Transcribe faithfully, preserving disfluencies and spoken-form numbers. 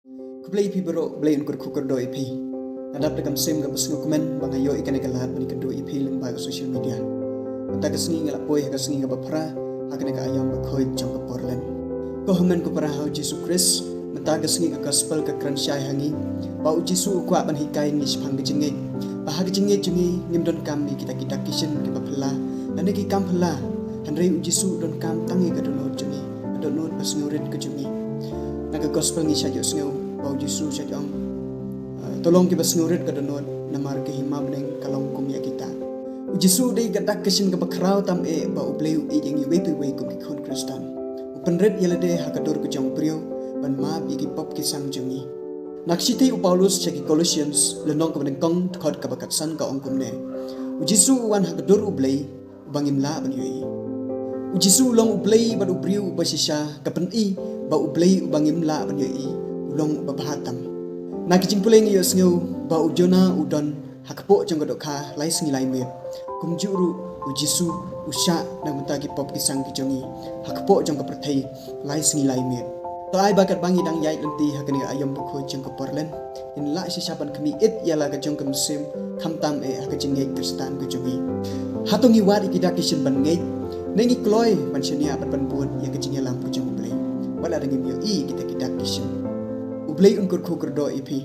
Khublei ïa phi baroh, Blei un kyrkhu kyrdoh ïa phi. Nga dap da ka mynsiem kaba sngewkmen ba nga ïoh ïa kane ka lad ban ïakynduh ïa phi lyngba ka social media. Mynta ka sngi nga la poi ha ka sngi kaba phra ha kane ka aïom bakhuid jong ka por Lent. Ko hynmen ko para ha U Jisu Khrist, mynta ka sngi ka gospel ka kren shai ha ngi ba U Jisu u kwah ban hikai ïa ngi shaphang ka jingngeit, ba ha ka jingngeit jong ngi ngim donkam ïa kita ki dak ki shin kiba phylla lane ki kam phylla, hynrei U Jisu u donkam tang ïa ka dohnud jong ngi, ka dohnud ba sngewrit ka jong ngi. Na ka gospel ngi shait ïohsngew ba U Jisu u shait ong, "To long kiba sngewrit ka dohnud, namar ka hima bneng ka long kum ïa kita." U Jisu u dei ka dak ka shin kaba khraw tam eh ba U Blei u ïeit ïa ngi iwei pa iwei kum ki khun Khristan. U pynrit ïa lade ha ka dur ka jong u briew ban map ïa ki pop ki sang jong ngi. Na ka shithi u Paulus sha ki Colossians, lynnong kaba nyngkong, dkhot kaba khatsan, ka ong kumne: "U Jisu u wan ha ka dur U Blei uba ngim lah ban ïohi." U Jisu u long U Blei bad u briew uba shisha, ka pyni ba U Blei uba ngim lah ban ïohi u long uba bha tam. Na ki jingpule ngi ïohsngew ba u Jonah u don ha kpoh jong ka dohkha lai sngi lai miet. Kumjuh ruh U Jisu u shah na ka bynta ki pop ki sang ki jong ngi ha kpoh jong ka pyrthei lai sngi lai miet. To ai ba katba ngi dang ïaid lynti ha kane ka aïom bakhuid jong ka por Lent, ngin lah shisha ban khmih ïit ïa la ka jong ka mynsiem, khamtam eh ha ka jingngeit Khristan ka jong ngi. Hato ngi wad ïa ki dak ki shin ban ngeit, ne ngi kloi ban shaniah bad ban bud ïa ka jingïalam ka jong U Blei wat la da ngim ïohi ïa kita ki dak ki shin? U Blei un kyrkhu kyrdoh ïa phi.